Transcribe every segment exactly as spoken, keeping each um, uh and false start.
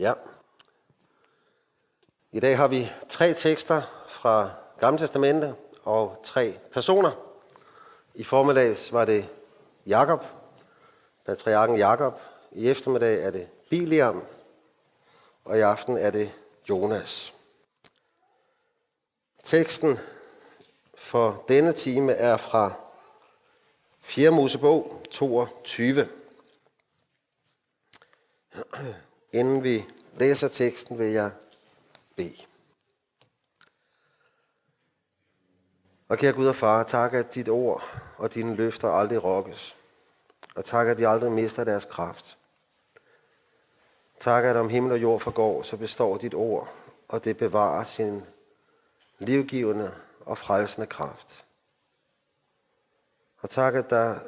Ja. I dag har vi tre tekster fra Gamle Testamente og tre personer. I formiddags var det Jakob, patriarken Jakob. I eftermiddag er det Bileam, og i aften er det Jonas. Teksten for denne time er fra fjerde Mosebog toogtyve. Inden vi læser teksten, vil jeg bede. Og kære Gud og Far, tak, at dit ord og dine løfter aldrig rokkes. Og tak, at de aldrig mister deres kraft. Tak, at om himmel og jord forgår, så består dit ord, og det bevarer sin livgivende og frelsende kraft. Og tak, at der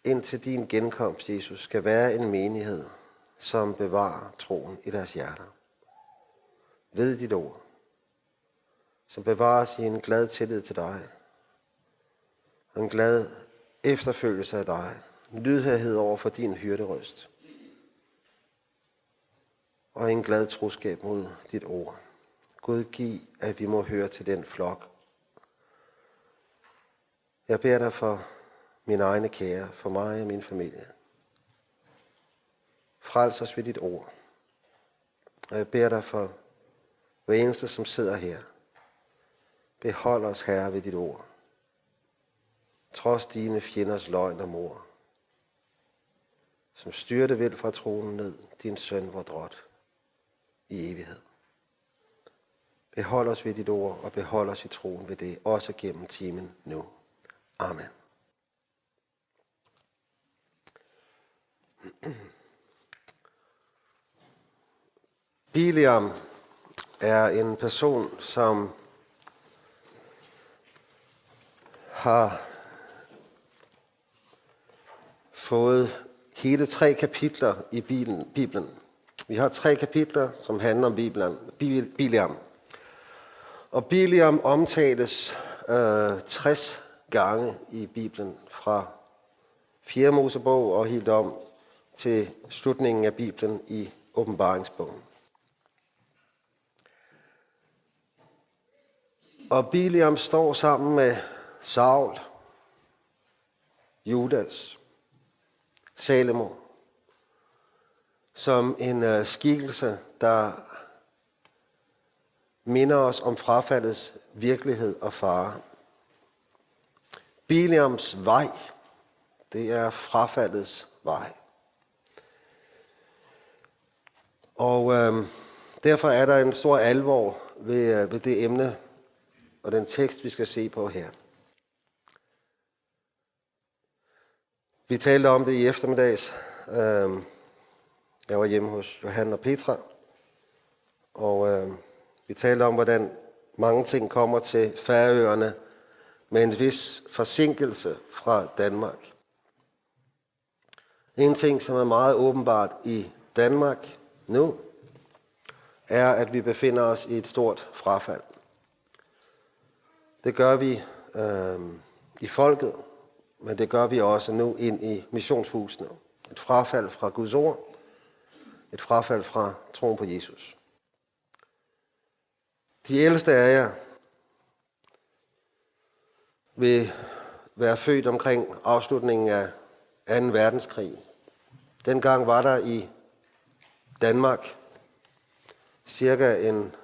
indtil din genkomst, Jesus, skal være en menighed, som bevarer troen i deres hjerter. Ved dit ord, som bevares i en glad tillid til dig, og en glad efterfølgelse af dig, lydhørhed over for din hyrderøst, og en glad troskab mod dit ord. Gud, giv, at vi må høre til den flok. Jeg beder dig for mine egne kære, for mig og min familie. Frels os ved dit ord. Og jeg beder dig for hver eneste, som sidder her. Behold os, Herre, ved dit ord. Trods dine fjenders løgn og mord, som styrte vil fra tronen ned, din søn, vor drot, i evighed. Behold os ved dit ord, og behold os i troen ved det, også gennem timen nu. Amen. Bileam er en person, som har fået hele tre kapitler i Bibelen. Bibelen. Vi har tre kapitler, som handler om Bibelen, Bil-, Bileam. Og Bileam omtales øh, tres gange i Bibelen, fra fjerde Mosebog og helt om til slutningen af Bibelen i Åbenbaringsbogen. Og Bileam står sammen med Saul, Judas, Salomo, som en øh, skikkelse, der minder os om frafaldets virkelighed og fare. Bileams vej, det er frafaldets vej. Og øh, derfor er der en stor alvor ved, øh, ved det emne og den tekst, vi skal se på her. Vi talte om det i eftermiddags. Øh, jeg var hjemme hos Johan og Petra, og øh, vi talte om, hvordan mange ting kommer til Færøerne med en vis forsinkelse fra Danmark. En ting, som er meget åbenbart i Danmark nu, er, at vi befinder os i et stort frafald. Det gør vi øh, i folket, men det gør vi også nu ind i missionshusene. Et frafald fra Guds ord, et frafald fra troen på Jesus. De ældste af jer vil være født omkring afslutningen af anden verdenskrig. Dengang var der i Danmark cirka en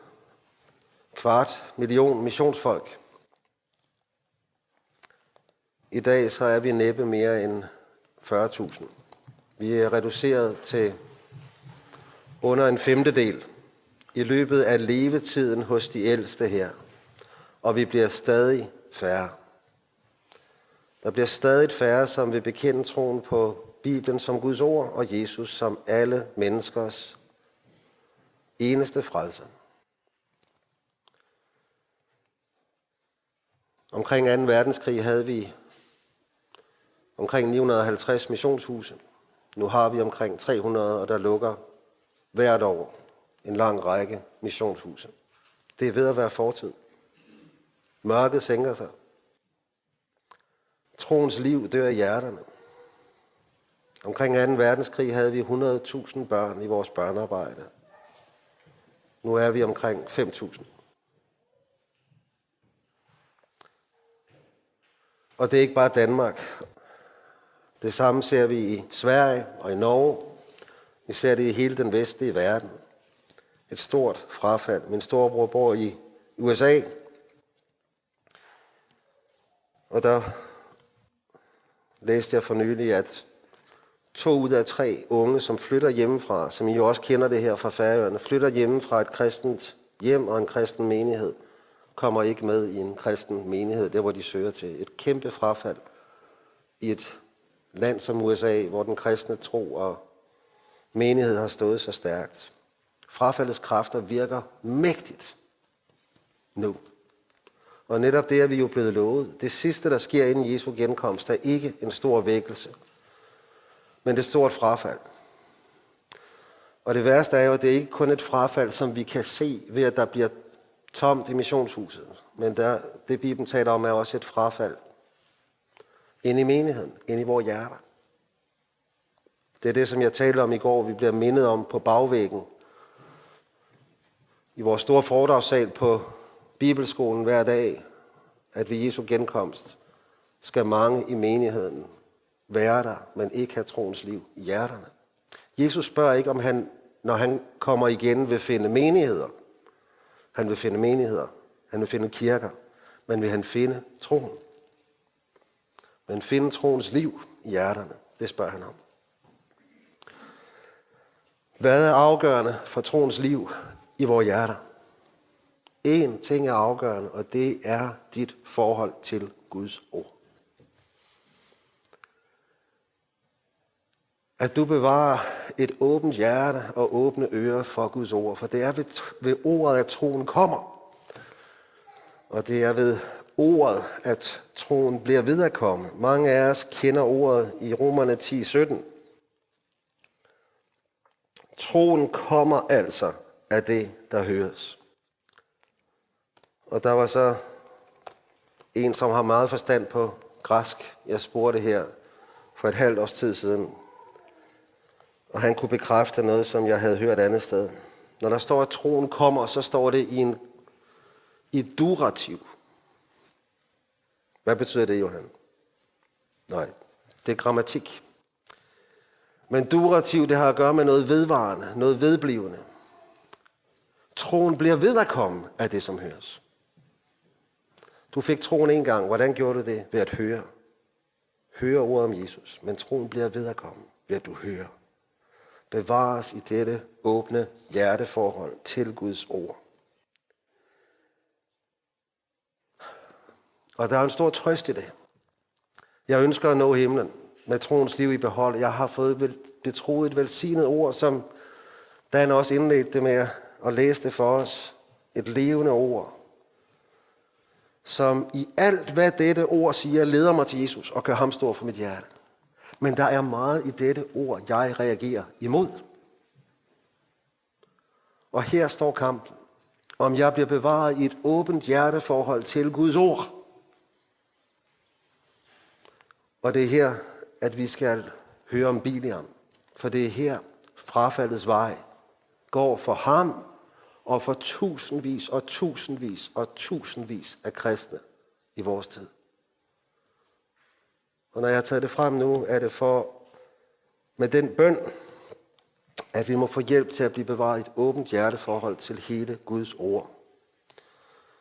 kvart million missionsfolk. I dag så er vi næppe mere end fyrre tusind. Vi er reduceret til under en femtedel i løbet af levetiden hos de ældste her, og vi bliver stadig færre. Der bliver stadig færre, som vil bekende troen på Bibelen som Guds ord og Jesus som alle menneskers eneste frelser. Omkring anden verdenskrig havde vi omkring ni hundrede og halvtreds missionshuse. Nu har vi omkring tre hundrede, og der lukker hvert år en lang række missionshuse. Det er ved at være fortid. Mørket sænker sig. Troens liv dør i hjerterne. Omkring anden verdenskrig havde vi hundrede tusind børn i vores børnearbejde. Nu er vi omkring fem tusind. Og det er ikke bare Danmark. Det samme ser vi i Sverige og i Norge. Vi ser det i hele den vestlige verden. Et stort frafald. Min storebror bor i U S A, og der læste jeg for nylig, at to ud af tre unge, som flytter hjemmefra, som I jo også kender det her fra Færøerne, flytter hjemme fra et kristent hjem og en kristen menighed, kommer ikke med i en kristen menighed, der hvor de søger til. Et kæmpe frafald i et land som U S A, hvor den kristne tro og menighed har stået så stærkt. Frafaldets kræfter virker mægtigt nu. Og netop det er vi jo blevet lovet. Det sidste, der sker inden Jesu genkomst, er ikke en stor vækkelse, men det er et stort frafald. Og det værste er jo, at det er ikke kun et frafald, som vi kan se ved, at der bliver tomt i missionshuset. Men der, det, Bibelen taler om, er også et frafald inde i menigheden, inde i vores hjerter. Det er det, som jeg talte om i går, vi bliver mindet om på bagvæggen i vores store foredragssal på Bibelskolen hver dag, at ved Jesu genkomst skal mange i menigheden være der, men ikke have troens liv i hjerterne. Jesus spørger ikke, om han, når han kommer igen, vil finde menigheder. Han vil finde menigheder. Han vil finde kirker. Men vil han finde troen? Men finde troens liv i hjerterne? Det spørger han om. Hvad er afgørende for troens liv i vores hjerter? En ting er afgørende, og det er dit forhold til Guds ord. At du bevarer et åbent hjerte og åbne ører for Guds ord, for det er ved, ved ordet, at troen kommer. Og det er ved ordet, at troen bliver viderekommet. Mange af os kender ordet i Romerne ti sytten. Troen kommer altså af det, der høres. Og der var så en, som har meget forstand på græsk, jeg spurgte her for et halvt års tid siden. Og han kunne bekræfte noget, som jeg havde hørt andet sted. Når der står, at troen kommer, så står det i en, i durativ. Hvad betyder det, Johan? Nej, det er grammatik. Men durativ, det har at gøre med noget vedvarende, noget vedblivende. Troen bliver ved at komme af det, som høres. Du fik troen en gang. Hvordan gjorde du det? Ved at høre. Høre ordet om Jesus. Men troen bliver ved at komme, ved at du hører. Bevares i dette åbne hjerteforhold til Guds ord. Og der er en stor trøst i det. Jeg ønsker at nå himlen med troens liv i behold. Jeg har fået vel-, betroet et velsignet ord, som Dan også indledte med at læse det for os. Et levende ord, som i alt, hvad dette ord siger, leder mig til Jesus og gør ham stor for mit hjerte. Men der er meget i dette ord, jeg reagerer imod. Og her står kampen, om jeg bliver bevaret i et åbent hjerteforhold til Guds ord. Og det er her, at vi skal høre om Bileam. For det er her, frafaldets vej går for ham og for tusindvis og tusindvis og tusindvis af kristne i vores tid. Og når jeg har taget det frem nu, er det for med den bøn, at vi må få hjælp til at blive bevaret i et åbent hjerteforhold til hele Guds ord.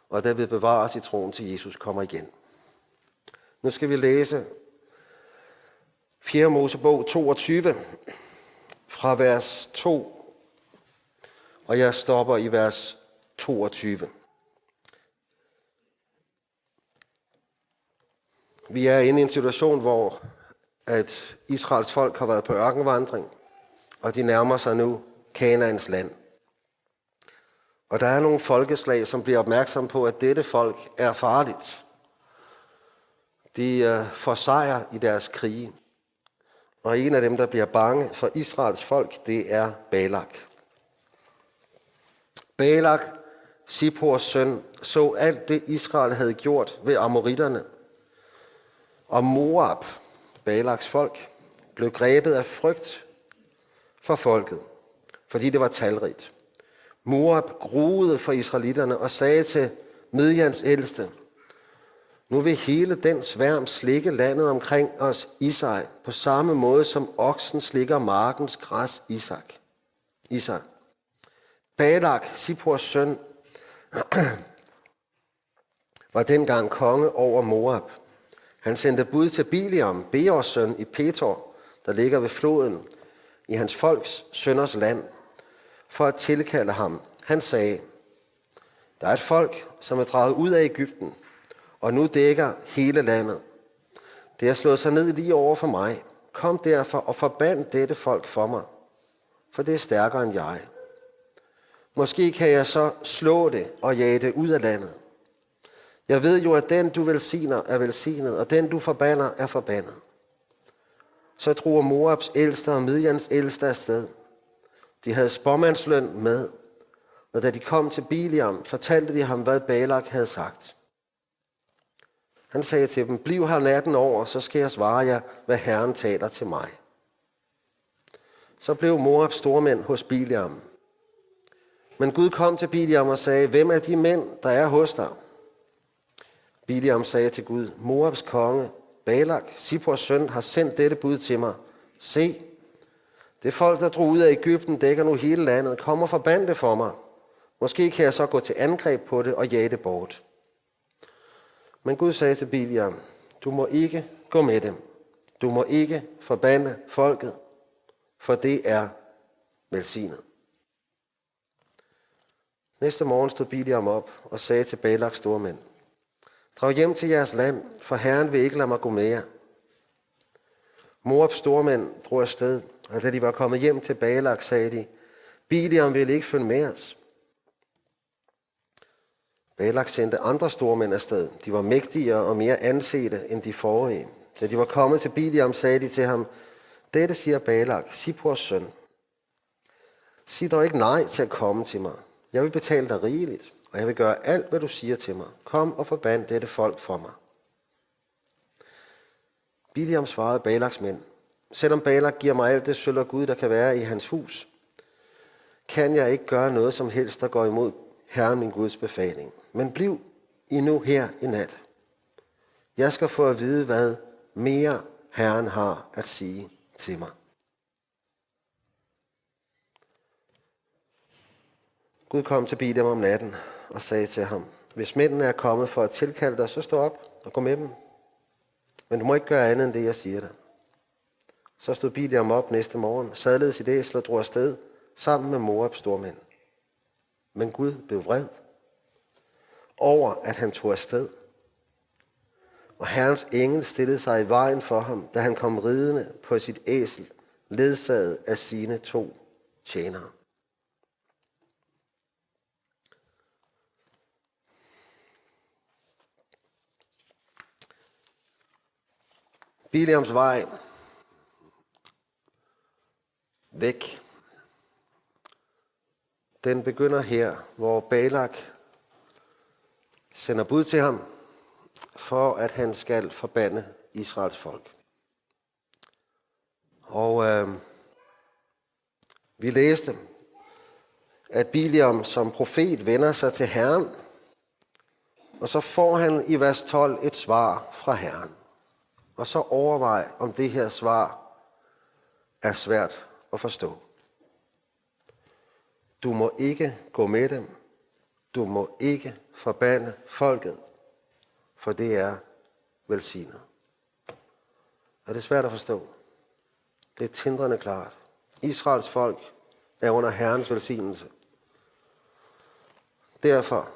Og derved bevare os i troen til Jesus kommer igen. Nu skal vi læse fjerde Mosebog toogtyve fra vers to, og jeg stopper i vers toogtyve. Vi er inde i en situation, hvor at Israels folk har været på ørkenvandring, og de nærmer sig nu Kanaans land. Og der er nogle folkeslag, som bliver opmærksom på, at dette folk er farligt. De øh, får sejr i deres krige. Og en af dem, der bliver bange for Israels folk, det er Balak. Balak, Zippors søn, så alt det, Israel havde gjort ved amoritterne og Moab, Balaks folk. blev grebet af frygt for folket, fordi det var talrigt. Moab gruede for israelitterne og sagde til Midjans ældste: "Nu vil hele den sværm slikke landet omkring os i sig, på samme måde som oksen slikker markens græs i sig." I sig. Balak, Sippors søn, var dengang konge over Moab. Han sendte bud til Bileam, Beors søn, i Petor, der ligger ved floden, i hans folks sønners land, for at tilkalde ham. Han sagde: "Der er et folk, som er draget ud af Egypten, og nu dækker hele landet. Det har slået sig ned lige over for mig. Kom derfor og forband dette folk for mig, for det er stærkere end jeg. Måske kan jeg så slå det og jage det ud af landet. Jeg ved jo, at den, du velsigner, er velsignet, og den, du forbander, er forbandet." Så drog Moabs ældste og Midjans ældste afsted. De havde spåmandsløn med, og da de kom til Bileam, fortalte de ham, hvad Balak havde sagt. Han sagde til dem: "Bliv her natten over, så skal jeg svare jer, hvad Herren taler til mig." Så blev Moabs stormænd hos Bileam. Men Gud kom til Bileam og sagde: "Hvem er de mænd, der er hos dig?" Bileam sagde til Gud: "Moabs konge, Balak, Sippors søn, har sendt dette bud til mig. Se, det folk, der drog ud af Egypten, dækker nu hele landet. Kom og forband det for mig. Måske kan jeg så gå til angreb på det og jage det bort." Men Gud sagde til Bileam: "Du må ikke gå med dem. Du må ikke forbande folket, for det er velsignet." Næste morgen stod Bileam op og sagde til Balaks stormænd: "Drag hjem til jeres land, for Herren vil ikke lade mig gå med jer." Moabs stormænd drog afsted, og da de var kommet hjem til Balak, sagde de: "Bileam ville ikke følge med os." Balak sendte andre stormænd afsted. De var mægtigere og mere ansete end de forrige. Da de var kommet til Bileam, sagde de til ham: "Dette siger Balak, Sippors søn: 'Sig dog ikke nej til at komme til mig. Jeg vil betale dig rigeligt, og jeg vil gøre alt, hvad du siger til mig. Kom og forband dette folk for mig.'" Bileam svarede Balaks mænd: "Selvom Balak giver mig alt det sølv og guld, der kan være i hans hus, kan jeg ikke gøre noget som helst, der går imod Herren min Guds befaling. Men bliv I nu her i nat. Jeg skal få at vide, hvad mere Herren har at sige til mig." Gud kom til Bileam om natten og sagde til ham: "Hvis mændene er kommet for at tilkalde dig, så stå op og gå med dem. Men du må ikke gøre andet end det, jeg siger dig." Så stod Bileam op næste morgen, sadledes sit æsel og drog afsted sammen med Moabs stormænd. Men Gud blev vred over, at han tog afsted. Og Herrens engel stillede sig i vejen for ham, da han kom ridende på sit æsel, ledsaget af sine to tjenere. Bileams vej væk, den begynder her, hvor Balak sender bud til ham, for at han skal forbande Israels folk. Og øh, vi læste, at Bileam som profet vender sig til Herren, og så får han i vers tolv et svar fra Herren. Og så overvej, om det her svar er svært at forstå. Du må ikke gå med dem. Du må ikke forbande folket, for det er velsignet. Er det svært at forstå? Det er tindrende klart. Israels folk er under Herrens velsignelse. Derfor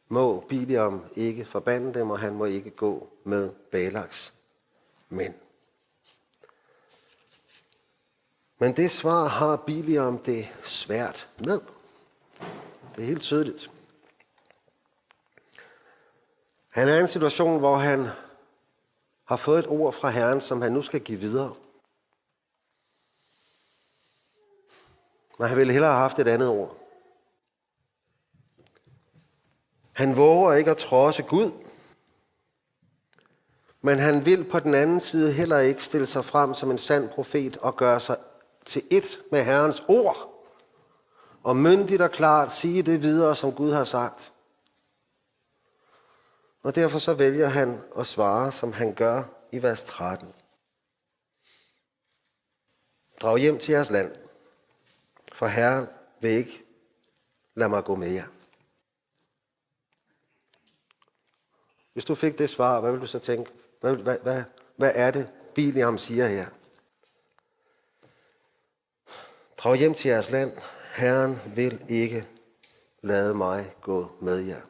må Bileam ikke forbande dem, og han må ikke gå med Balaks mænd. Men det svar har Bileam det svært med. Det er helt tydeligt. Han er i en situation, hvor han har fået et ord fra Herren, som han nu skal give videre. Men han ville hellere have haft et andet ord. Han våger ikke at trodse Gud. Men han vil på den anden side heller ikke stille sig frem som en sand profet og gøre sig til et med Herrens ord og myndigt og klart sige det videre, som Gud har sagt. Og derfor så vælger han at svare, som han gør i vers tretten. Drag hjem til jeres land, for Herren vil ikke lade mig gå med jer. Hvis du fik det svar, hvad vil du så tænke? Hvad, hvad, hvad, hvad er det, Bileam siger her? Drag hjem til jeres land. Herren vil ikke lade mig gå med jer.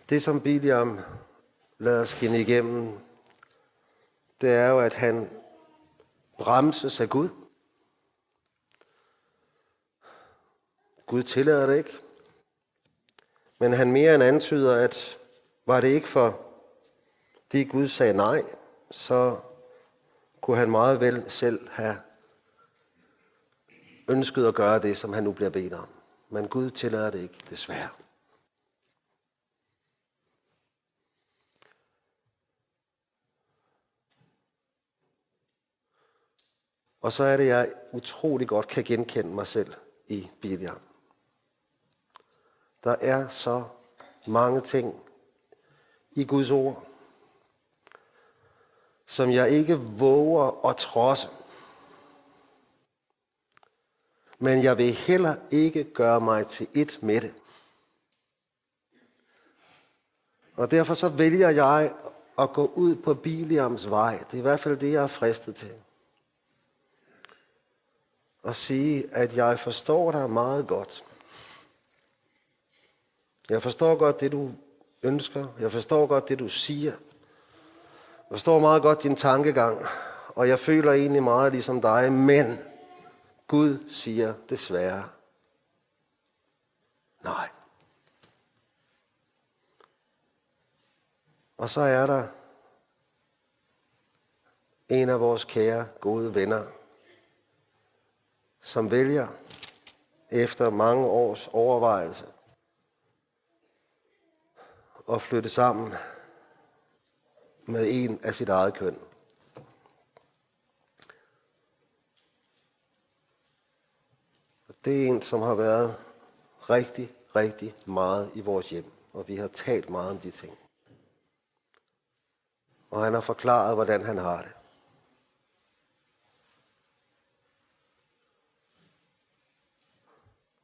Det, som Bileam lader skinne igennem, det er jo, at han bremses af Gud. Gud tillader det ikke. Men han mere end antyder, at var det ikke for det, Gud sagde nej, så kunne han meget vel selv have ønsket at gøre det, som han nu bliver bedt om. Men Gud tillader det ikke, desværre. Og så er det, jeg utrolig godt kan genkende mig selv i Bileam. Der er så mange ting i Guds ord, som jeg ikke våger at trodse. Men jeg vil heller ikke gøre mig til et med det. Og derfor så vælger jeg at gå ud på Bileams vej. Det er i hvert fald det, jeg er fristet til. Og sige, at jeg forstår dig meget godt. Jeg forstår godt det, du ønsker. Jeg forstår godt det, du siger. Jeg forstår meget godt din tankegang. Og jeg føler egentlig meget ligesom dig, men Gud siger desværre nej. Og så er der en af vores kære, gode venner, som vælger efter mange års overvejelse at flytte sammen med en af sit eget køn. Og det er en, som har været rigtig, rigtig meget i vores hjem, og vi har talt meget om de ting. Og han har forklaret, hvordan han har det.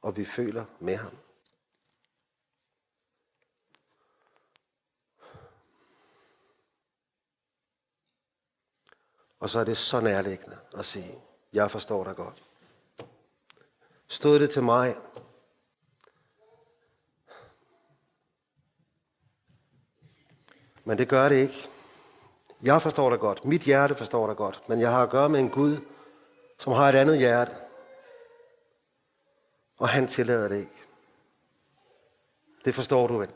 Og vi føler med ham. Og så er det så nærliggende at sige: Jeg forstår dig godt. Stod det til mig, men det gør det ikke. Jeg forstår dig godt. Mit hjerte forstår dig godt. Men jeg har at gøre med en Gud, som har et andet hjerte. Og han tillader det ikke. Det forstår du vel?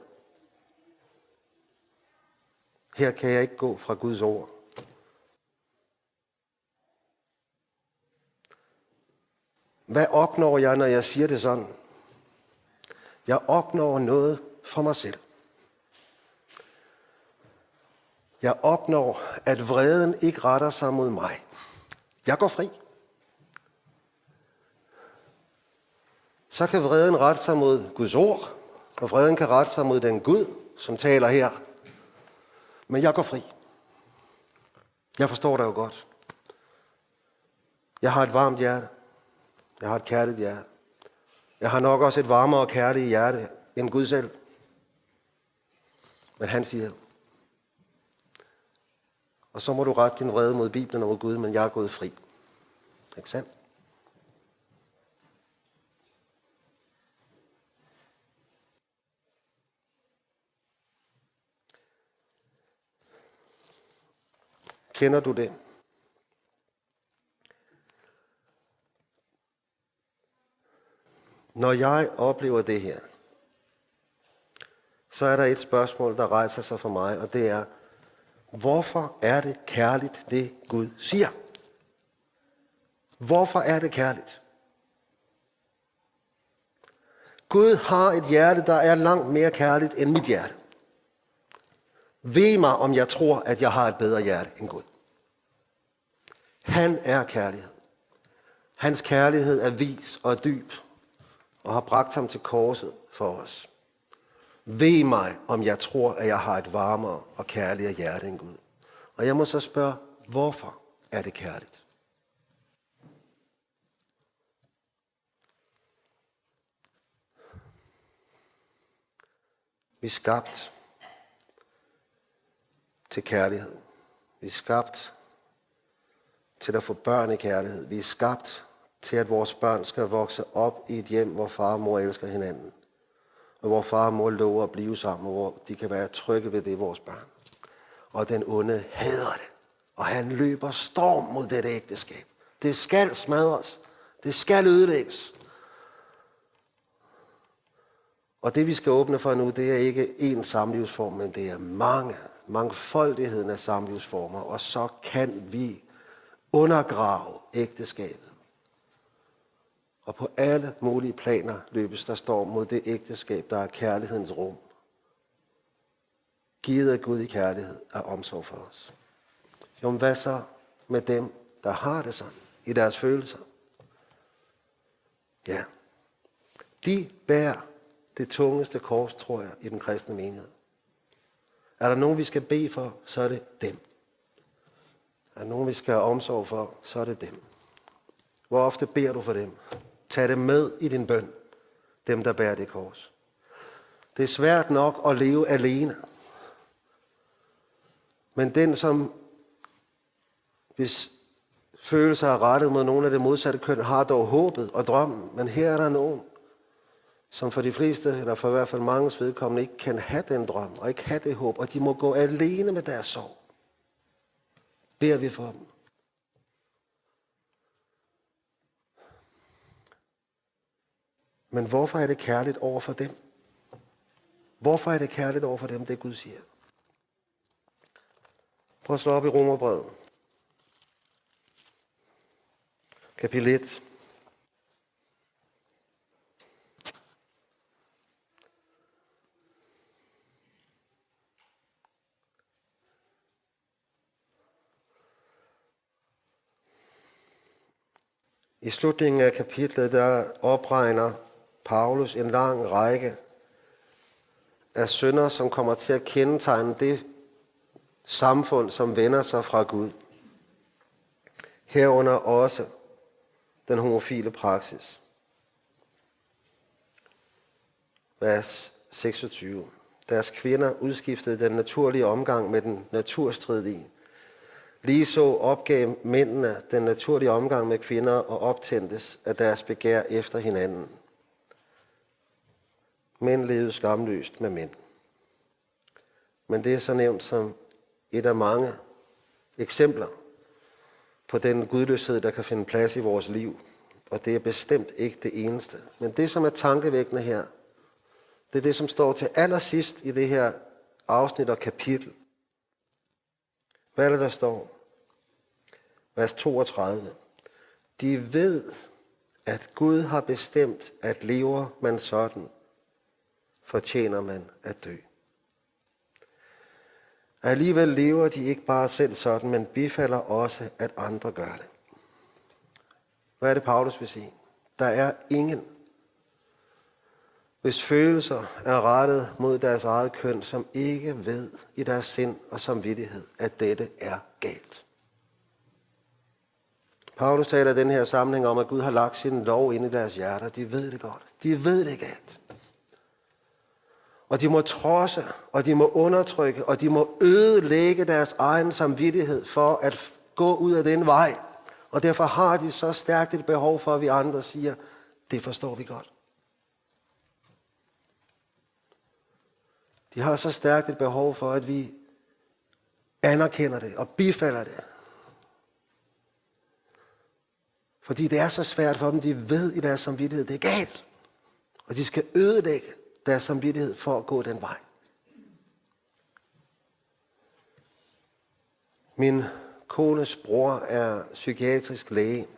Her kan jeg ikke gå fra Guds ord. Hvad opnår jeg, når jeg siger det sådan? Jeg opnår noget for mig selv. Jeg opnår, at vreden ikke retter sig mod mig. Jeg går fri. Så kan vreden rette sig mod Guds ord, og vreden kan rette sig mod den Gud, som taler her. Men jeg går fri. Jeg forstår dig jo godt. Jeg har et varmt hjerte. Jeg har et kærligt hjerte. Jeg har nok også et varmere og kærligt hjerte end Gud selv. Men han siger: Og så må du rette din vrede mod Bibelen og mod Gud, men jeg er gået fri. Ikke sandt? Kender du det? Når jeg oplever det her, så er der et spørgsmål, der rejser sig for mig, og det er: Hvorfor er det kærligt, det Gud siger? Hvorfor er det kærligt? Gud har et hjerte, der er langt mere kærligt end mit hjerte. Ved mig, om jeg tror, at jeg har et bedre hjerte end Gud. Han er kærlighed. Hans kærlighed er vis og dyb, og har bragt ham til korset for os. Ved mig, om jeg tror, at jeg har et varmere og kærligere hjerte end Gud. Og jeg må så spørge, hvorfor er det kærligt? Vi er skabt til kærlighed. Vi er skabt til at få børn i kærlighed. Vi er skabt til, at vores børn skal vokse op i et hjem, hvor far og mor elsker hinanden. Og hvor far og mor lover at blive sammen, og hvor de kan være trygge ved det, vores børn. Og den onde hader det. Og han løber storm mod dette ægteskab. Det skal smadres. Det skal ødelægges. Og det, vi skal åbne for nu, det er ikke én samlivsform, men det er mange, mangfoldigheden af samlivsformer. Og så kan vi undergrave ægteskabet. Og på alle mulige planer løbes der storm mod det ægteskab, der er kærlighedens rum. Givet af Gud i kærlighed af omsorg for os. Jo, men hvad så med dem, der har det sådan i deres følelser? Ja. De bærer det tungeste kors, tror jeg, i den kristne menighed. Er der nogen, vi skal bede for, så er det dem. Er der nogen, vi skal have omsorg for, så er det dem. Hvor ofte beder du for dem? Tag dem med i din bøn, dem, der bærer det kors. Det er svært nok at leve alene. Men den, som hvis følelser er rettet mod nogen af det modsatte køn, har dog håbet og drømmen. Men her er der nogen, som for de fleste, eller for i hvert fald manges vedkommende, ikke kan have den drøm, og ikke have det håb, og de må gå alene med deres sorg. Beder vi for dem. Men hvorfor er det kærligt over for dem? Hvorfor er det kærligt over for dem, det Gud siger? Prøv at slå op i Romerbrevet. Kapitel et. I slutningen af kapitlet, der opregner Paulus en lang række af synder, som kommer til at kendetegne det samfund, som vender sig fra Gud. Herunder også den homofile praksis. Vers seksogtyve. Deres kvinder udskiftede den naturlige omgang med den naturstridige. Lige så opgav mændene den naturlige omgang med kvinder og optændtes af deres begær efter hinanden. Mænd levede skamløst med mænd. Men det er så nævnt som et af mange eksempler på den gudløshed, der kan finde plads i vores liv. Og det er bestemt ikke det eneste. Men det, som er tankevækkende her, det er det, som står til allersidst i det her afsnit og kapitel. Hvad er det, der står? Vers toogtredive. De ved, at Gud har bestemt, at lever man sådan, fortjener man at dø. Alligevel lever de ikke bare selv sådan, men bifalder også, at andre gør det. Hvad er det, Paulus vil sige? Der er ingen, hvis følelser er rettet mod deres eget køn, som ikke ved i deres sind og samvittighed, at dette er galt. Paulus taler i den her sammenhæng om, at Gud har lagt sin lov ind i deres hjerter. De ved det godt. De ved det galt. Og de må trodse, og de må undertrykke, og de må ødelægge deres egen samvittighed for at gå ud af den vej. Og derfor har de så stærkt et behov for, at vi andre siger, det forstår vi godt. De har så stærkt et behov for, at vi anerkender det og bifalder det. Fordi det er så svært for dem, de ved i deres samvittighed, det er galt. Og de skal ødelægge deres samvittighed for at gå den vej. Min kones bror er psykiatrisk læge.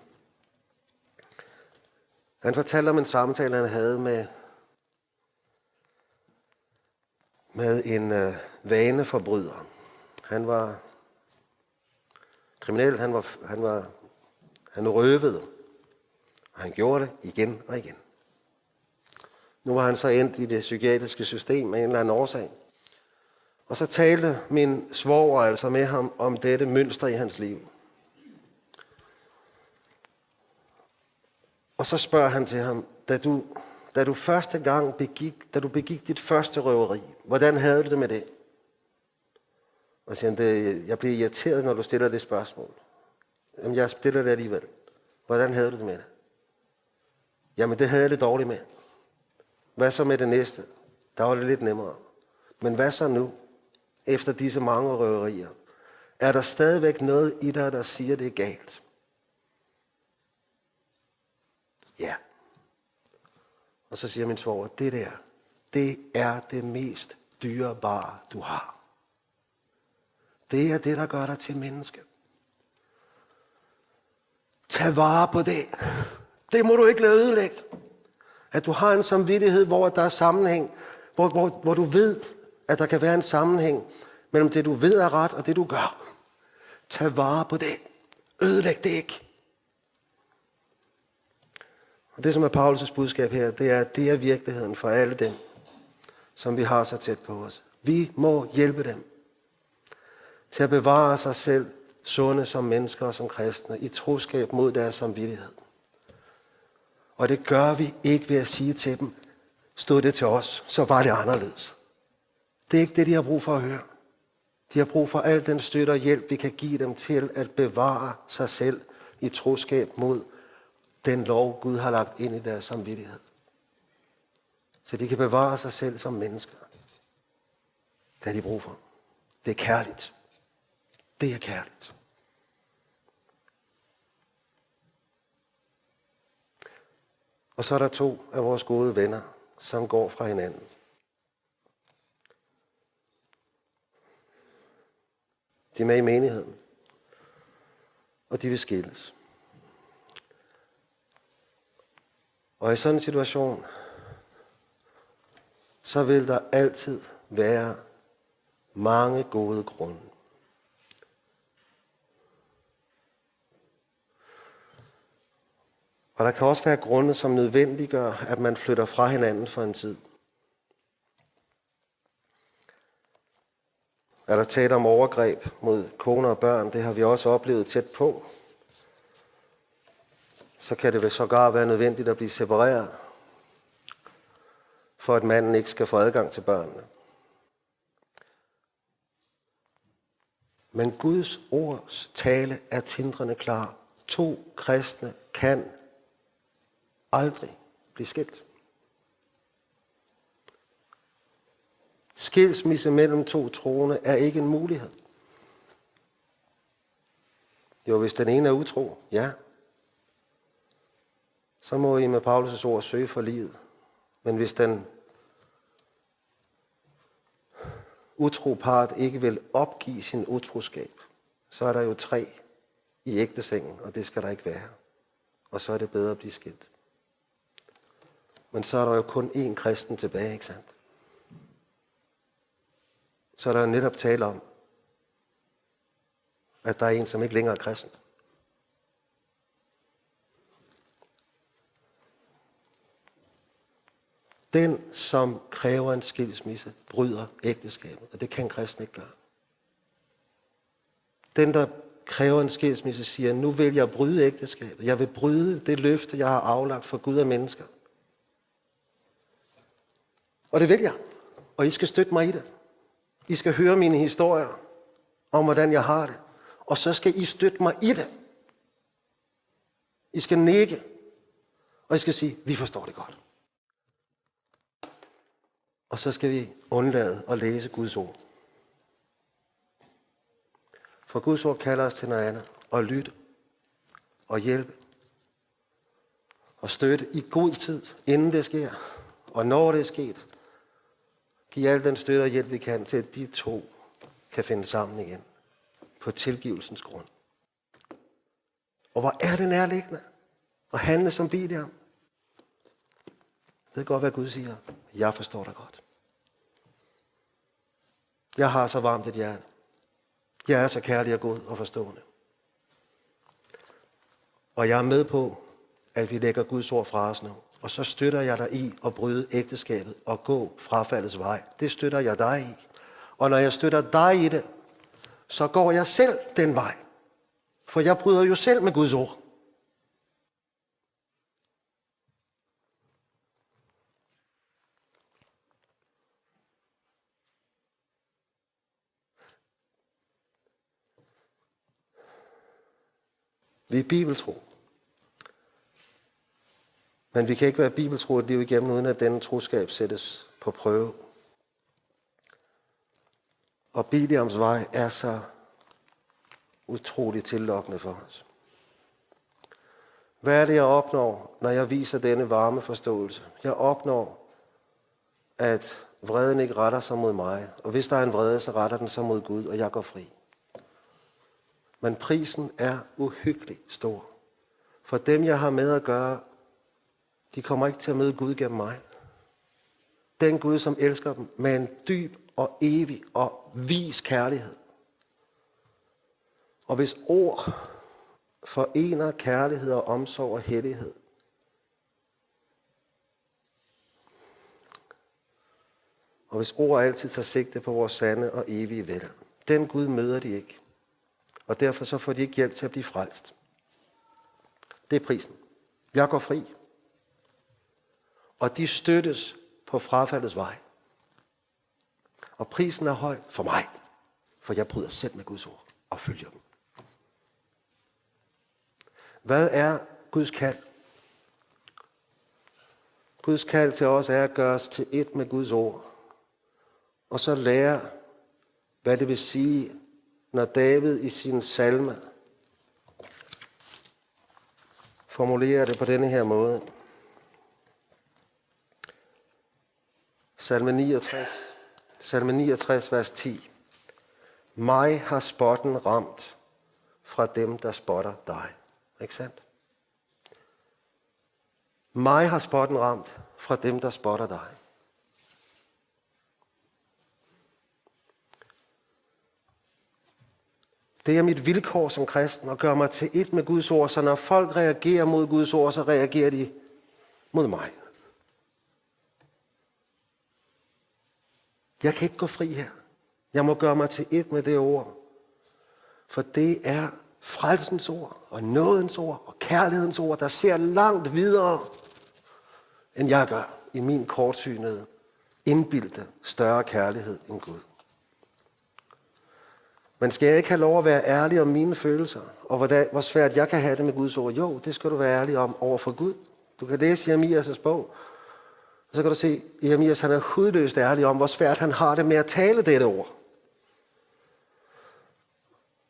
Han fortalte om en samtale, han havde med med en øh, vaneforbryder. Han var kriminel, han var, han var, han røvede, og han gjorde det igen og igen. Nu var han så endt i det psykiatriske system af en eller anden årsag. Og så talte min svoger altså med ham om dette mønster i hans liv. Og så spørger han til ham, da du, da du første gang begik, da du begik dit første røveri, hvordan havde du det med det? Og siger han, det, jeg bliver irriteret, når du stiller det spørgsmål. Jamen, jeg stiller det alligevel. Hvordan havde du det med det? Jamen, det havde jeg lidt dårligt med. Hvad så med det næste? Der var det lidt nemmere. Men hvad så nu, efter disse mange røverier? Er der stadigvæk noget i dig, der siger, det er galt? Ja. Og så siger min svoger, det der, det er det mest dyrebare, du har. Det er det, der gør dig til menneske. Tag vare på det. Det må du ikke lade ødelægge. At du har en samvittighed, hvor der er sammenhæng, hvor, hvor, hvor du ved, at der kan være en sammenhæng mellem det, du ved er ret, og det, du gør. Tag vare på det. Ødelæg det ikke. Og det, som er Paulus' budskab her, det er, at det er virkeligheden for alle dem, som vi har så tæt på os. Vi må hjælpe dem til at bevare sig selv sunde som mennesker og som kristne i troskab mod deres samvittighed. Og det gør vi ikke ved at sige til dem, stod det til os, så var det anderledes. Det er ikke det, de har brug for at høre. De har brug for al den støtte og hjælp, vi kan give dem til at bevare sig selv i troskab mod den lov, Gud har lagt ind i deres samvittighed. Så de kan bevare sig selv som mennesker. Det har de brug for. Det er kærligt. Det er kærligt. Og så er der to af vores gode venner, som går fra hinanden. De er med i menigheden, og de vil skilles. Og i sådan en situation, så vil der altid være mange gode grunde. Og der kan også være grunde, som nødvendiggør, at man flytter fra hinanden for en tid. Er der tale om overgreb mod kone og børn? Det har vi også oplevet tæt på. Så kan det vel sågar være nødvendigt at blive separeret, for at manden ikke skal få adgang til børnene. Men Guds ords tale er tindrende klar. To kristne kan aldrig blive skilt. Skilsmisse mellem to troende er ikke en mulighed. Jo, hvis den ene er utro, ja. Så må I med Paulus' ord søge forliget. Men hvis den utro part ikke vil opgive sin utroskab, så er der jo tre i ægtesengen, og det skal der ikke være. Og så er det bedre at blive skilt. Men så er der jo kun én kristen tilbage, ikke sandt? Så er der jo netop tale om, at der er en, som ikke længere er kristen. Den, som kræver en skilsmisse, bryder ægteskabet, og det kan en kristen ikke gøre. Den, der kræver en skilsmisse, siger, nu vil jeg bryde ægteskabet. Jeg vil bryde det løfte, jeg har aflagt for Gud og mennesker. Og det vil jeg. Og I skal støtte mig i det. I skal høre mine historier om, hvordan jeg har det. Og så skal I støtte mig i det. I skal nikke, og I skal sige, vi forstår det godt. Og så skal vi undlade at læse Guds ord. For Guds ord kalder os til noget andet. At lytte og hjælpe og støtte i god tid, inden det sker. Og når det er sket, giv al den støtte og hjælp, vi kan, til at de to kan finde sammen igen på tilgivelsens grund. Og hvor er det nærliggende at handle som Bileam. Jeg ved godt, hvad Gud siger. Jeg forstår dig godt. Jeg har så varmt et hjerte. Jeg er så kærlig og god og forstående. Og jeg er med på, at vi lægger Guds ord fra os nu. Og så støtter jeg dig i at bryde ægteskabet og gå frafaldets vej. Det støtter jeg dig i. Og når jeg støtter dig i det, så går jeg selv den vej. For jeg bryder jo selv med Guds ord. Vi er bibeltro. Men vi kan ikke være bibeltro et liv igennem, uden at denne troskab sættes på prøve. Og Bileams vej er så utrolig tillokkende for os. Hvad er det, jeg opnår, når jeg viser denne varme forståelse? Jeg opnår, at vreden ikke retter sig mod mig, og hvis der er en vrede, så retter den sig mod Gud, og jeg går fri. Men prisen er uhyggelig stor. For dem, jeg har med at gøre, de kommer ikke til at møde Gud gennem mig. Den Gud, som elsker dem med en dyb og evig og vis kærlighed. Og hvis ord forener kærlighed og omsorg og hellighed, og hvis ord altid tager sigte på vores sande og evige vel, den Gud møder de ikke. Og derfor så får de ikke hjælp til at blive frelst. Det er prisen. Jeg går fri. Og de støttes på frafaldets vej. Og prisen er høj for mig, for jeg bryder selv med Guds ord og følger dem. Hvad er Guds kald? Guds kald til os er at gøre os til et med Guds ord, og så lære, hvad det vil sige, når David i sin salme formulerer det på denne her måde. Salme niogtres, salme niogtres, vers ti. Mig har spotten ramt fra dem, der spotter dig. Ikke sandt? Mig har spotten ramt fra dem, der spotter dig. Det er mit vilkår som kristen at gøre mig til et med Guds ord, så når folk reagerer mod Guds ord, så reagerer de mod mig. Jeg kan ikke gå fri her. Jeg må gøre mig til et med det ord. For det er frelsens ord og nådens ord og kærlighedens ord, der ser langt videre, end jeg gør i min kortsynede, indbildte, større kærlighed end Gud. Men skal jeg ikke have lov at være ærlig om mine følelser, og hvordan, hvor svært jeg kan have det med Guds ord? Jo, det skal du være ærlig om over for Gud. Du kan læse Jeremias' bog, og så kan du se, Jeremias, han er hudløst ærlig om, hvor svært han har det med at tale dette ord.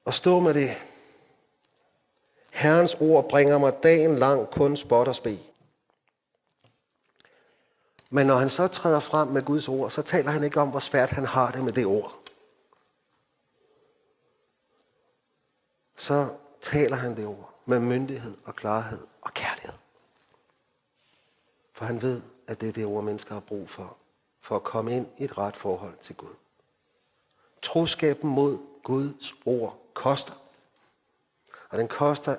Og stå med det. Herrens ord bringer mig dagen lang kun spot og spe. Men når han så træder frem med Guds ord, så taler han ikke om, hvor svært han har det med det ord. Så taler han det ord med myndighed og klarhed og kærlighed. For han ved, at det er det ord, mennesker har brug for, for at komme ind i et ret forhold til Gud. Troskaben mod Guds ord koster. Og den koster,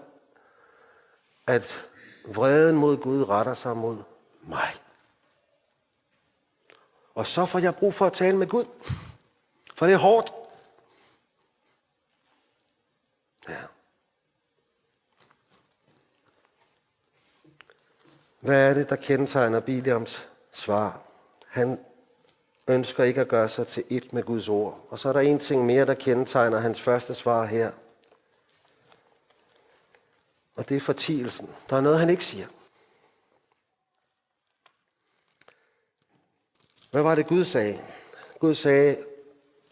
at vreden mod Gud retter sig mod mig. Og så får jeg brug for at tale med Gud. For det er hårdt. Ja. Hvad er det, der kendetegner Bileams svar? Han ønsker ikke at gøre sig til et med Guds ord. Og så er der en ting mere, der kendetegner hans første svar her. Og det er fortielsen. Der er noget, han ikke siger. Hvad var det, Gud sagde? Gud sagde,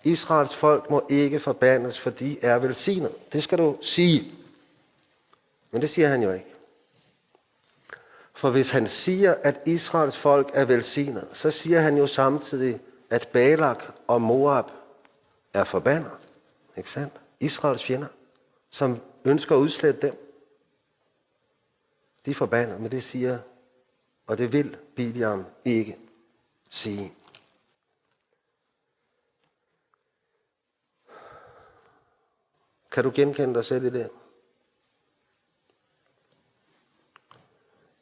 Israels folk må ikke forbandes, for de er velsignet. Det skal du sige. Men det siger han jo ikke. For hvis han siger, at Israels folk er velsignet, så siger han jo samtidig, at Balak og Moab er forbandet. Ikke sandt? Israels fjender, som ønsker at udslette dem, de er forbandet, men det siger, og det vil Bileam ikke sige. Kan du genkende dig selv i det?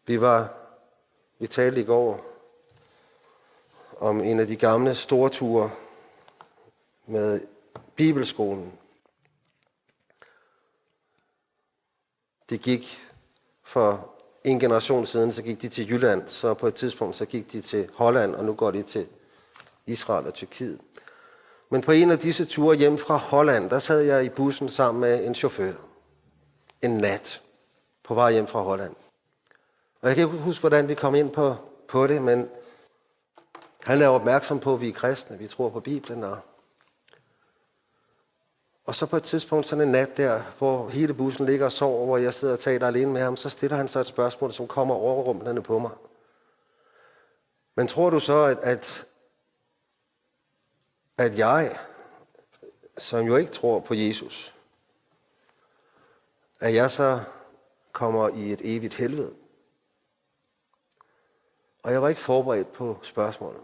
Vi var, vi talte i går om en af de gamle storture med Bibelskolen. De gik for en generation siden, så gik de til Jylland, så på et tidspunkt, så gik de til Holland, og nu går de til Israel og Tyrkiet. Men på en af disse ture hjem fra Holland, der sad jeg i bussen sammen med en chauffør. En nat. På vej hjem fra Holland. Og jeg kan ikke huske, hvordan vi kom ind på, på det, men han er opmærksom på, at vi er kristne, vi tror på Bibelen, og, og så på et tidspunkt, sådan en nat der, hvor hele bussen ligger og sover, hvor jeg sidder og taler alene med ham, så stiller han så et spørgsmål, som kommer overrumplende på mig. Men tror du så, at, at, at jeg, som jo ikke tror på Jesus, at jeg så kommer i et evigt helvede? Og jeg var ikke forberedt på spørgsmålet.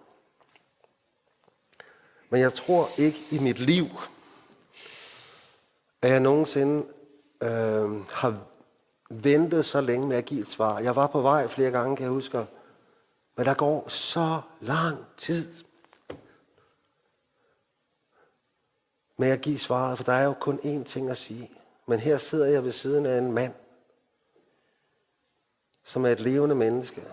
Men jeg tror ikke i mit liv, at jeg nogensinde øh, har ventet så længe med at give et svar. Jeg var på vej flere gange, kan jeg huske, men der går så lang tid med at give svaret, for der er jo kun én ting at sige. Men her sidder jeg ved siden af en mand, som er et levende menneske.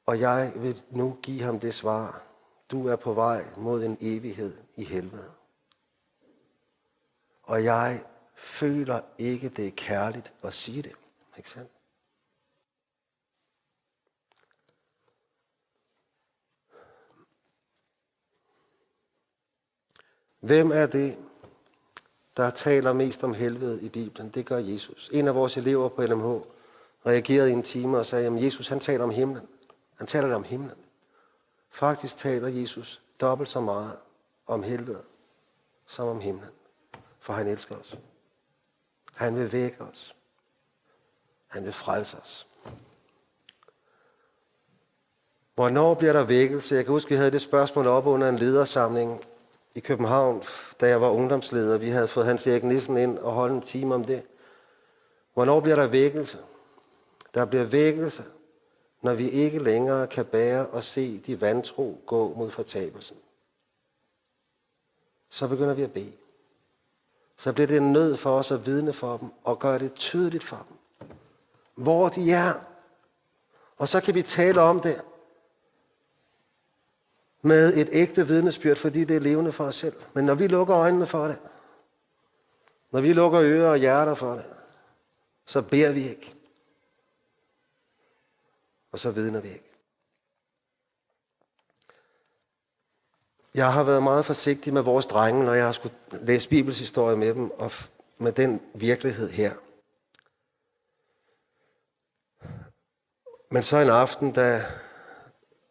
Og jeg vil nu give ham det svar. Du er på vej mod en evighed i helvede. Og jeg føler ikke, det er kærligt at sige det. Ikke sandt? Hvem er det, der taler mest om helvede i Bibelen? Det gør Jesus. En af vores elever på L M H reagerede i en time og sagde, at Jesus, han taler om himlen. Han taler om himlen. Faktisk taler Jesus dobbelt så meget om helvede som om himlen, for han elsker os. Han vil vække os. Han vil frelse os. Hvornår bliver der vækkelse? Jeg kan huske, vi havde det spørgsmål oppe under en ledersamling i København, da jeg var ungdomsleder. Vi havde fået Hans Erik Nissen ind og holde en time om det. Hvornår bliver der vækkelse? Der bliver vækkelse, når vi ikke længere kan bære og se de vantro gå mod fortabelsen. Så begynder vi at bede. Så bliver det en nød for os at vidne for dem og gøre det tydeligt for dem, hvor de er. Og så kan vi tale om det med et ægte vidnesbyrd, fordi det er levende for os selv. Men når vi lukker øjnene for det, når vi lukker ører og hjerter for det, så beder vi ikke. Og så vidner vi ikke. Jeg har været meget forsigtig med vores drenge, når jeg har skulle læse bibelhistorie med dem, og f- med den virkelighed her. Men så en aften, da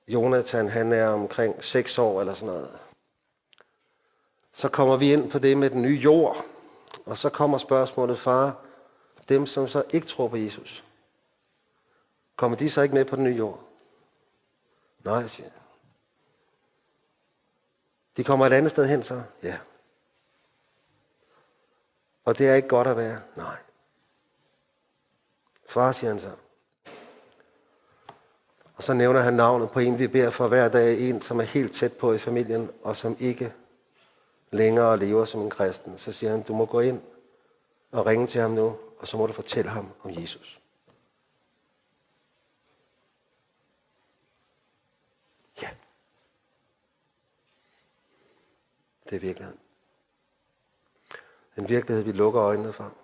Jonathan, han er omkring seks år eller sådan noget, så kommer vi ind på det med den nye jord. Og så kommer spørgsmålet: Far, dem som så ikke tror på Jesus, kommer de så ikke med på den nye jord? Nej, siger han. De kommer et andet sted hen så? Ja. Og det er ikke godt at være? Nej. Far, siger han så. Og så nævner han navnet på en, vi beder for hver dag, en, som er helt tæt på i familien, og som ikke længere lever som en kristen. Så siger han: Du må gå ind og ringe til ham nu, og så må du fortælle ham om Jesus. Ja. Det er virkeligheden. En virkelighed, vi lukker øjnene for.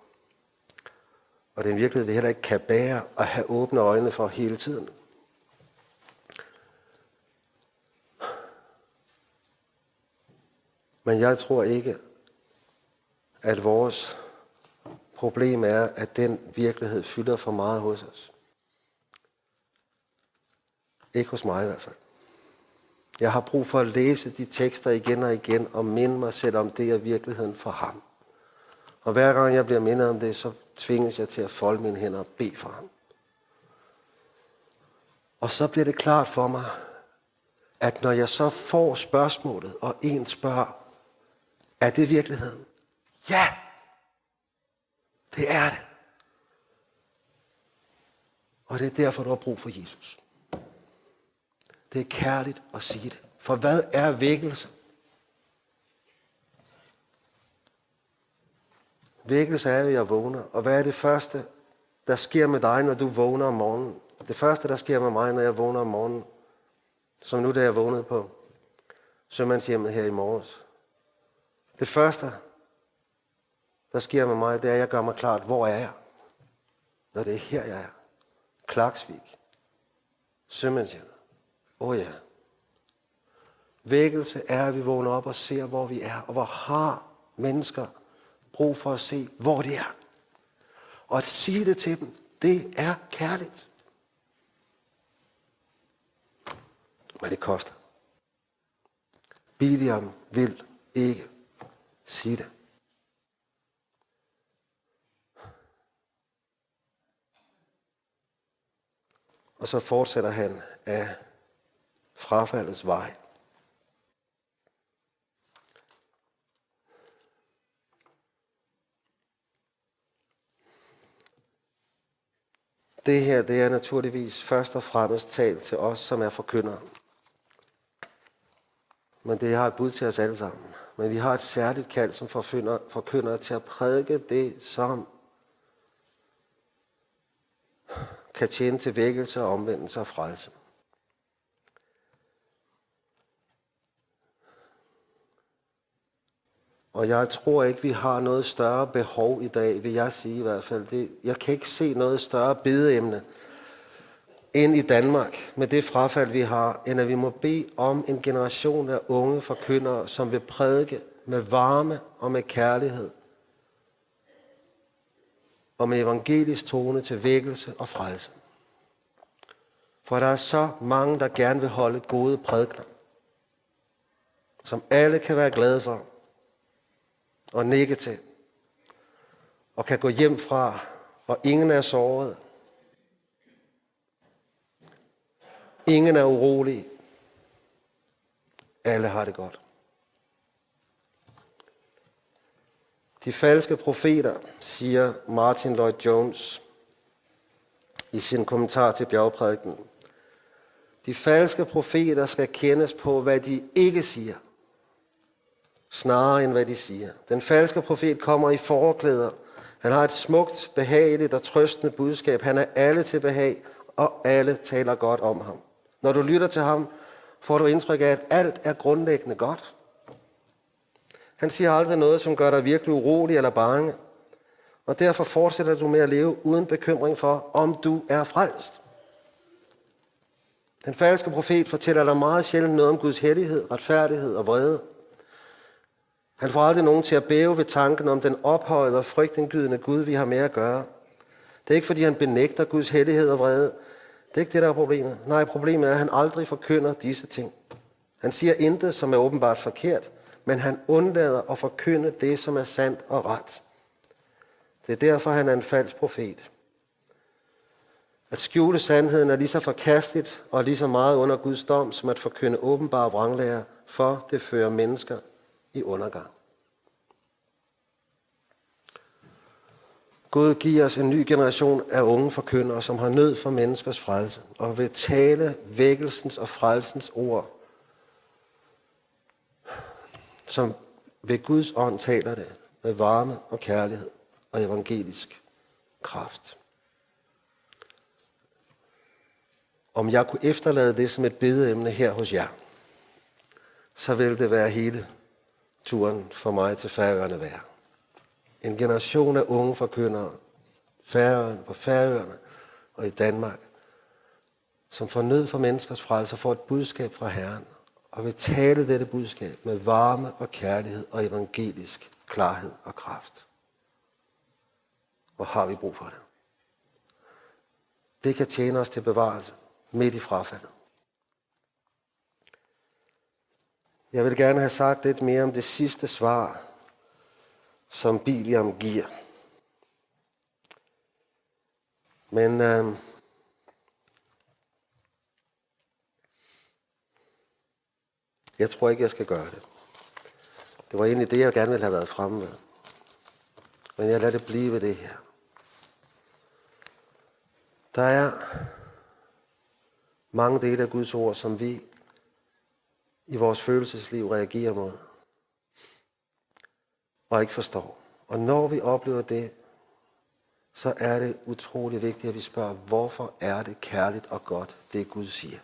Og det er en virkelighed, vi heller ikke kan bære at have åbne øjne for hele tiden. Men jeg tror ikke, at vores problem er, at den virkelighed fylder for meget hos os. Ikke hos mig i hvert fald. Jeg har brug for at læse de tekster igen og igen og minde mig selv om, det er virkeligheden for ham. Og hver gang jeg bliver mindet om det, så tvinges jeg til at folde mine hænder og bede for ham. Og så bliver det klart for mig, at når jeg så får spørgsmålet, og en spørger, er det virkeligheden? Ja, det er det. Og det er derfor, du har brug for Jesus. Det er kærligt at sige det. For hvad er vækkelse? Vækkelse er jo, at jeg vågner. Og hvad er det første, der sker med dig, når du vågner om morgenen? Det første, der sker med mig, når jeg vågner om morgenen, som nu, da jeg vågnede på sømandshjemmet her i morges. Det første, der sker med mig, det er, at jeg gør mig klart, hvor er jeg? Når det er her, jeg er. Klaksvik. Sømandshjemmet. Åh ja. Vækkelse er, at vi vågner op og ser, hvor vi er, og hvor har mennesker brug for at se, hvor de er. Og at sige det til dem, det er kærligt. Men det koster. Bileam vil ikke sige det. Og så fortsætter han af frafaldets vej. Det her, det er naturligvis først og fremmest talt til os, som er forkyndere. Men det har et bud til os alle sammen. Men vi har et særligt kald som forkynder, forkyndere til at prædike det, som kan tjene til vækkelse og omvendelse og frelse. Og jeg tror ikke, vi har noget større behov i dag, vil jeg sige i hvert fald. Det, jeg kan ikke se noget større bedeemne end i Danmark med det frafald, vi har, end at vi må bede om en generation af unge forkyndere, som vil prædike med varme og med kærlighed og med evangelisk tone til vækkelse og frelse. For der er så mange, der gerne vil holde gode prædikener, som alle kan være glade for og nikke til, og kan gå hjem fra, og ingen er såret. Ingen er urolig. Alle har det godt. De falske profeter, siger Martyn Lloyd-Jones i sin kommentar til bjergprædikenen, de falske profeter skal kendes på, hvad de ikke siger, snarere end hvad de siger. Den falske profet kommer i fåreklæder. Han har et smukt, behageligt og trøstende budskab. Han er alle til behag, og alle taler godt om ham. Når du lytter til ham, får du indtryk af, at alt er grundlæggende godt. Han siger aldrig noget, som gør dig virkelig urolig eller bange, og derfor fortsætter du med at leve uden bekymring for, om du er frelst. Den falske profet fortæller dig meget sjældent noget om Guds hellighed, retfærdighed og vrede. Han får aldrig nogen til at bæve ved tanken om den ophøjede og frygtindgydende Gud, vi har med at gøre. Det er ikke, fordi han benægter Guds hellighed og vrede. Det er ikke det, der er problemet. Nej, problemet er, at han aldrig forkynder disse ting. Han siger intet, som er åbenbart forkert, men han undlader at forkynde det, som er sandt og ret. Det er derfor, han er en falsk profet. At skjule sandheden er lige så forkasteligt og lige så meget under Guds dom, som at forkynde åbenbare vranglærer, for det fører mennesker i undergang. Gud, giv os en ny generation af unge forkyndere, som har nød for menneskers frelse, og vil tale vækkelsens og frelsens ord, som ved Guds ånd taler det med varme og kærlighed og evangelisk kraft. Om jeg kunne efterlade det som et bedeemne her hos jer, så ville det være hele turen for mig til Færøerne værd. En generation af unge forkyndere, Færøerne, på Færøerne og i Danmark, som får nød for menneskers frelse, får et budskab fra Herren, og vil tale dette budskab med varme og kærlighed og evangelisk klarhed og kraft. Hvor har vi brug for det. Det kan tjene os til bevarelse midt i frafaldet. Jeg vil gerne have sagt lidt mere om det sidste svar, som Bileam giver. Men øh, Jeg tror ikke, jeg skal gøre det. Det var egentlig det, jeg gerne ville have været fremme med. Men jeg lader det blive ved det her. Der er mange dele af Guds ord, som vi i vores følelsesliv reagerer mod og ikke forstår. Og når vi oplever det, så er det utrolig vigtigt, at vi spørger, hvorfor er det kærligt og godt, det Gud siger?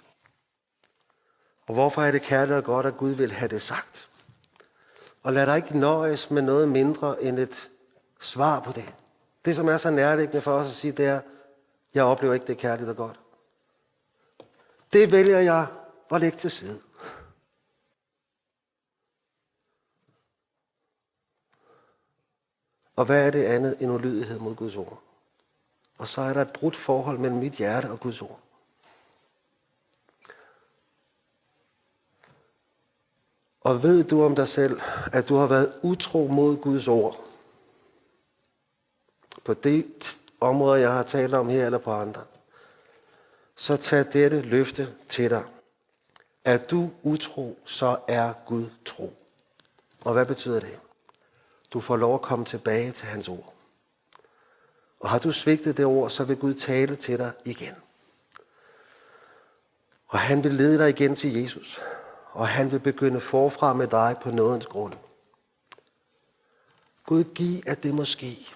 Og hvorfor er det kærligt og godt, at Gud vil have det sagt? Og lad dig ikke nøjes med noget mindre end et svar på det. Det, som er så nærliggende for os at sige, det er, jeg oplever ikke, det er kærligt og godt. Det vælger jeg at lægge til side. Og hvad er det andet end ulydighed mod Guds ord? Og så er der et brudt forhold mellem mit hjerte og Guds ord. Og ved du om dig selv, at du har været utro mod Guds ord? På det område, jeg har talt om her, eller på andre, så tag dette løfte til dig. Er du utro, så er Gud tro. Og hvad betyder det? Du får lov at komme tilbage til hans ord. Og har du svigtet det ord, så vil Gud tale til dig igen. Og han vil lede dig igen til Jesus. Og han vil begynde forfra med dig på nådens grund. Gud, giv, at det må ske,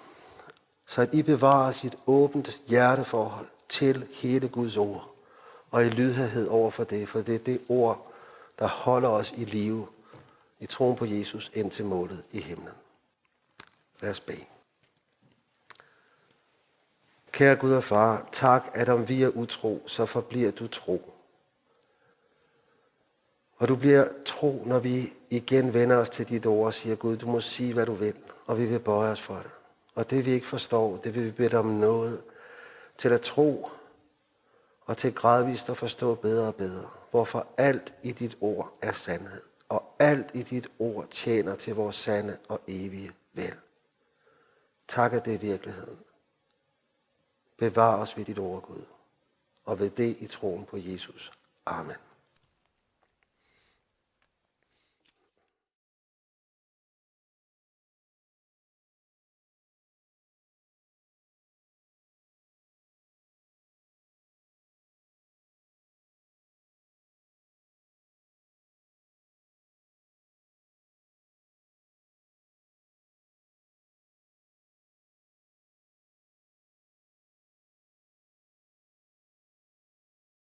så at I bevarer sit åbent hjerteforhold til hele Guds ord, og i lydhørhed over for det, for det er det ord, der holder os i live i troen på Jesus ind til målet i himlen. Lad os bede. Kære Gud og Far, tak, at om vi er utro, så forbliver du tro. Og du bliver tro, når vi igen vender os til dit ord og siger, Gud, du må sige, hvad du vil, og vi vil bøje os for det. Og det, vi ikke forstår, det vil vi bede dig om nåde til at tro, og til gradvist at forstå bedre og bedre, hvorfor alt i dit ord er sandhed, og alt i dit ord tjener til vores sande og evige vel. Tak, at det er virkeligheden. Bevar os ved dit ord, Gud, og ved det i troen på Jesus. Amen.